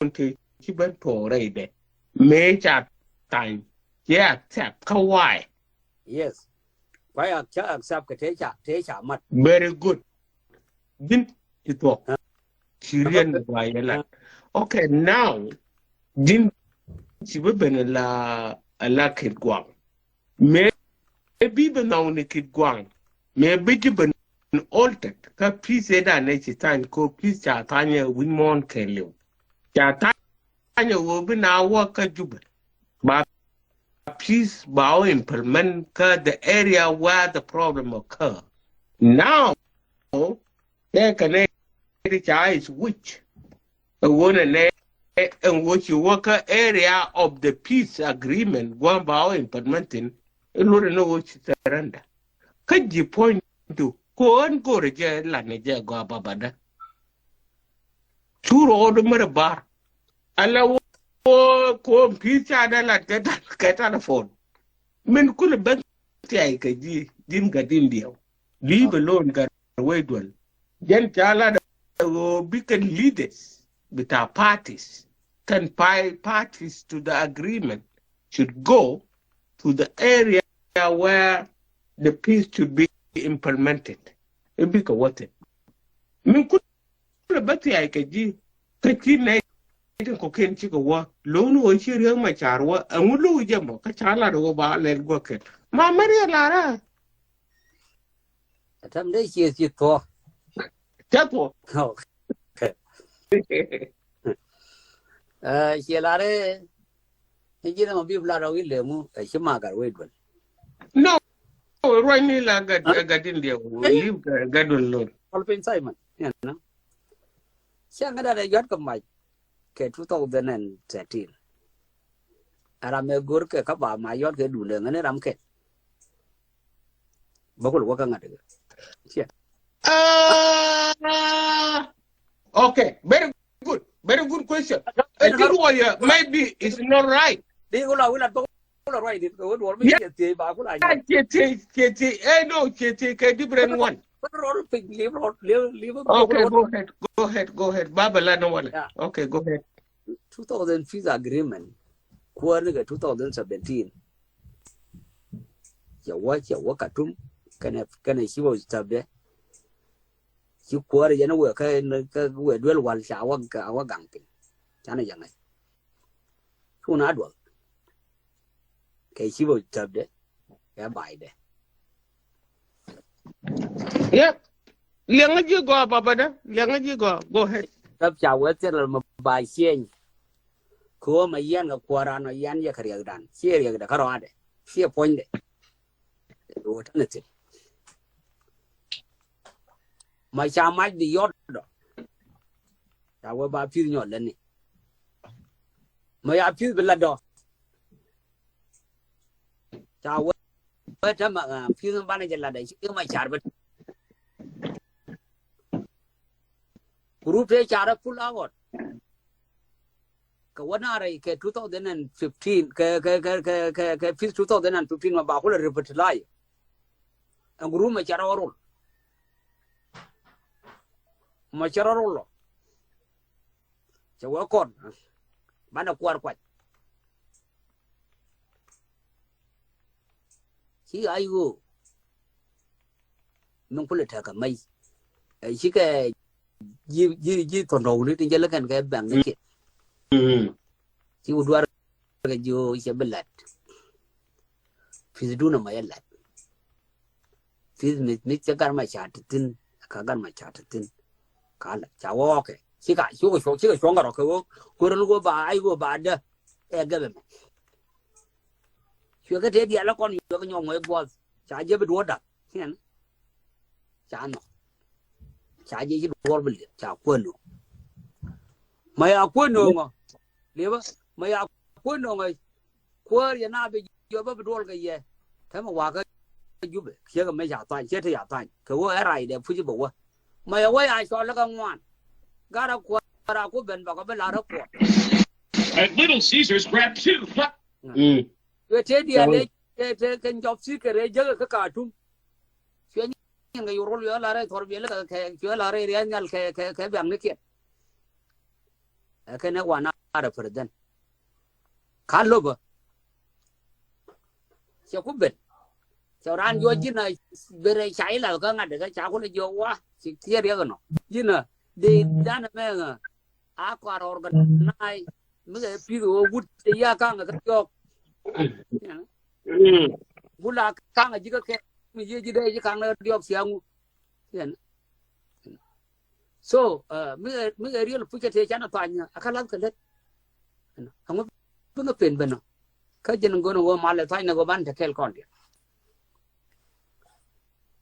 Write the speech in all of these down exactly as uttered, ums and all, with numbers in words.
tëë ci ben tuɔɔk rɛydɛ. Mëë ca tha̱a̱ny, ci accept kä why? Yes. Kuay a ca accept kɛ tëë ca, tëë ca mat. Very good. Ji̱n ci thuɔ̱k. Ci riɛn gua yɛ lat. Okay, now, ji̱n ci bi ben la, la Kit Guaŋ. Mëë bi ben naw ni Kit Guaŋ. Mëë bi ji̱ ben altered. Kä peace ëë dan ëë ci tha̱a̱ny ko peace ca tha̱a̱ny ɛ wi̱c muɔ̱ɔ̱n kɛɛliw. Ca tha̱a̱ny ɛ ɣöö bi na wä kä Jubɛ. Ba peace ba wä implement kä the area where the problem occur. Now, tëëkɛ nɛ ti ca is which. Ɛ ɣöö nɛ nɛ ɛn ɣöö ci wä kä area of the peace agreement gua̱a̱m ba wä implementing. Iluɔt ɛn ɣöö ci surrender. Kä ji̱ puɔ̱nydu ko ɛn go̱rɛ jɛ lanɛ jɛ gɔaa babadä. Cu rɔɔdu mɛrɛ bar. Ala wä ko peace ca dee lat kɛ telephone. Min kulɛ ben thiay kɛ ji̱, ji̱n Gatdiɛn Diɛw. Leave alone Gatwec Dual. Jɛn ca lat ɛ ɣöö bikɛ leaders bita parties, kɛn parties to the agreement should go to the area where the peace should be implemented. I̱ bikɛ wä thin. Min kulɛ bä thiay kɛ ji̱ kä ci nɛy tin kɔ̱kiɛn cikɛ wä lo̱o̱n ɣöö ci Riek Machar wä ɛŋu lo̱o̱ jɛ mɔ kä ca lat ɣöö ba lɛl guäkɛn. Ma mɛr yɛ lar ɛ. Ɛtɛm dee ciɛ ci thuɔ. Cä thuɔ. Okay. Ciɛ lar ɛ. Ni ji̱n ɛmɔ bi lar ɛ wi̱i̱ lemu ɛ ci makar wec duel. No. Ruacni la Gatdiɛn Diɛw. Leave Gatduel alone. Kɔl piny Simon. Yɛn na. Cä ŋäda dɛ yuat kɛ mac kɛ two thousand and thirteen. Ɛ ram ɛ go̱r kɛ kä ba ma yuat kɛ duundɛ ŋäni ram kɛ. Bä kul wä kä ŋa̱t kɛ. Ciɛ. Ah, okay. Very good. Very good question. Ɛ ti ruɔyɛ maybe it's not right. Di wula wula bä wula ruɔy di kɛ wä duɔr mi ciɛ thiey ba kula nyɛ. Ciɛ thiey, ciɛ thiey. Eh, no, ciɛ thiey kɛ different one. Bä rɔl piny li rɔl li li bä. Okay, go ahead. Go ahead. Go ahead. Baba la no wala. Okay, go ahead. Two thousand peace agreement. Kuäär ni kɛ two thousand seventeen. Cɛ wä, cɛ wä Khartoum kɛnɛ, kɛnɛ chief of staff dɛ. Ci kuäär yɛn wee kä, kä wee duel wal ca wä, ca wä gaŋ piny. Canɛ jɛ ŋäc. Cu na duɔl kɛ chief of staff dɛ kɛ baydɛ. Yep. Liɛŋä ji̱ gɔaa babadä. Liɛŋä ji̱ gɔaa. Go ahead. Tap ca wee thil mɛ ba cieny. Kɛ ɣöö mɛ yɛn kɛ kuääran ɔ yɛn yɛ kɛ riɛkdan ciɛ riɛkdɛ kä rɔadɛ ciɛ puɔ̱nydɛ. Ɣöö tɛnɛ thil mɛ ca mac di yɔt dɔ. Ca wee ba pi̱th nyɔl lätni. Mɛ ya pi̱th bi lat dɔ. Ca wee, wee te ma, ah, pi̱th mi banɛ jɛ lat dɛ ci ma car bä. Group te car a pull out. Kɛ wä na rɛy kɛ two thousand and fifteen kɛ, kɛ, kɛ, kɛ, kɛ, kɛ peace two thousand and fifteen ma ba kulɛ revitalize. Ɛn group ma car a rol. Ma car a rol lɔ. Cɛ wee kɔn banɛ kuar kuac. Ci a i̱ ɣöö min kulɛ tekɛ mɛy. Ɛ cikɛ ji̱, ji̱, ji̱ thɔndɔwni tin jɛ lä kɛn kɛ bɛŋ ni kiɛ. Ci wä duar kɛ ji̱ ɣöö cɛ bi lat. Pi̱thdun ɛmɔ yɛ lat. Pi̱th mi, mi cɛ gat ma ca ti thi̱n, ka gat ma ca ti thi̱n. Ka la ca wä ɣɔkɛ. Ci ka, ci kɛ cuɔ̱ŋ, ci kɛ cuɔ̱ŋ kɛ rɔ kɛ ɣöö kuäär ni ɣöö ba, ay ɣöö ba dä. Ɛ gɛbɛ mɛ. Cuɛ kɛ tëë diaal lä kɔn cuɛ kɛ nyɔk ŋuɛc gua̱a̱th. Ca jɛ bi duɔ̱ɔ̱r da̱k. Ca nɔ. Ca jɛ ci duɔ̱ɔ̱r bi liɛp. Ca kuäär nööŋ. Ma ya kuäär nööŋ ɔ. Liɛpä. Ma ya kuäär nööŋ ɔ. Kuäär yɛ na bi jiɔp bä bi duɔl kɛ yɛ. Täämɛ wakä Jubɛ ciek ɛmɛ ca thany, ciek te ca thany. Kɛ ɣöö ɛ rac dɛ puc bɛ wä. Mɛ yɛ wä ya cɔl lä kɛ ŋuan. Gat rɛ kuäär a ku ben bä kɛ bi la̱r rɛ kuɔt. At Little Caesars, grab two. Kɛ tëë diaal ëë te kɛ job seeker ëë jäk kä Khartoum. Cuɛ nyin kɛ yurul cuɛ la̱r rɛ thɔr biɛl kɛ, cuɛ la̱r rɛ ria̱a̱ nhial kɛ, kɛ, kɛ biaknikiɛn. Ɛ kɛn ɛ wan a rɛ president. Ka lopä. Cɛ ku ben. Cɛ ran jɔ ji̱n a ber ɛ ca i̱ lath kä ŋa̱t kä ca ku lɛ jɔ wa ci tiɛɛr yɛ kɛ nɔ. Ji̱n a dee dan mɛ ŋä. A kɔar organize mi kɛ pi̱th ɣöö wut te ya kaŋ kä diɔ̱k. Bula kaŋ a ji̱ kä kɛ mi ji̱ ji̱ dee ji̱ kaŋ kä diɔ̱k cia ŋu. So mi kɛ riel pucä te canɛ thuany a kä lath kɛ lät. Aŋu bi ŋä pen ben ɔ kä jɛn go̱n ɣöö malɛ thuany nɛ ɣöö ban te kɛl kɔn diɛ.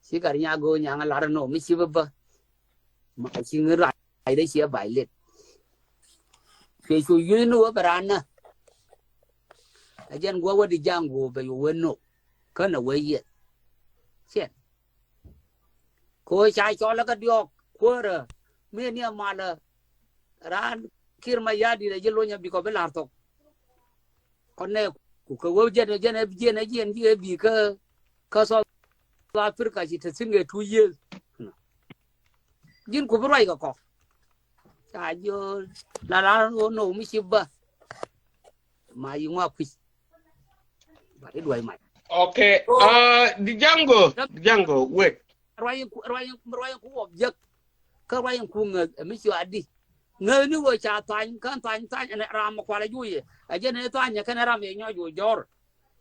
Ci kar nya go̱o̱ nyaŋ lar nɔ mi ci bä bä. Ma ci ŋä rai dee ciɛ bay lit. Cuɛ cu yuc ni wä bɛ ran nä. A jɛn guɔ wä di jaŋ guɔ bɛ yu wä nɔ. Kä nɛ wä yieth. Ciɛn. Ko ca cɔl kä diɔk kuäärä mi ni a malä. Ran kir ma yadi dɛ ji̱ lonya bi kɔ bi lar thok. Kɔn nɛ ku kɛ wee jɛn jɛn jɛn jɛn ji̱ ɛ bi kä kä South Africa ci te thi̱n kɛ two years. Ji̱n ku bi ruac kɛ kɔ. Ca ji̱ la la no mi ci bä. Ma yi ŋua kui̱. Ba di duac mac. Okay. Uh, Django, Django, wait. Ruac ku ruac ruac ku wop jek. Kä ruac in kuŋ ŋäth ɛ mi cuaatdi. Ŋäthni ɣöö ca thuany kä thuany thuany ɛn ram mi kualɛ juuc yɛ ɛ jɛn ɛ thuany ɛ kɛn ɛ ram yɛ nyɔc ɣöö jɔr.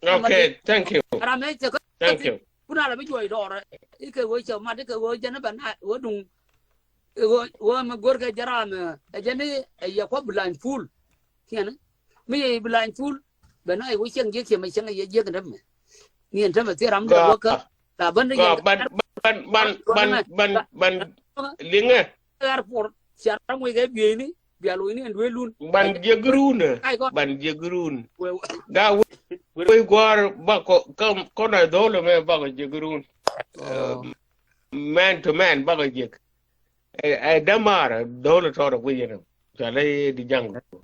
Okay, thank you. Ram ɛ cɛ kä thank you. Kun ala mi juɔc dɔɔr ikɛ ɣöö cɛ mat ikɛ ɣöö jɛn ɛ bɛ na ɣöö duŋ. Ɣöö mi go̱rkɛ jɛ ram ɛ jɛn ɛ yɛ kuɔ blind fool. Kiɛn mi yɛ blind fool bɛ na ɛ ɣöö cieŋ jiäk cɛ mɛ cieŋ ɛ yɛ jiäk ɛn tämɛ. Ni ɛn tämɛ thier ram dee wä kä. La bän ni ban ban ban ban ban ban liŋɛ. Airport cia ram wek ɛ bieyni bia loc ni ɛn duel lun. Ban jiɛ grun. Ban jiɛ grun. Ga wek guar ba kɔ kɔn a dhol mɛ ba kɔ jiɛ grun. Man to man ba kɔ jiɛ. Ɛ damar dhol tɔr wek yɛn. Ca lɛ di jaŋ.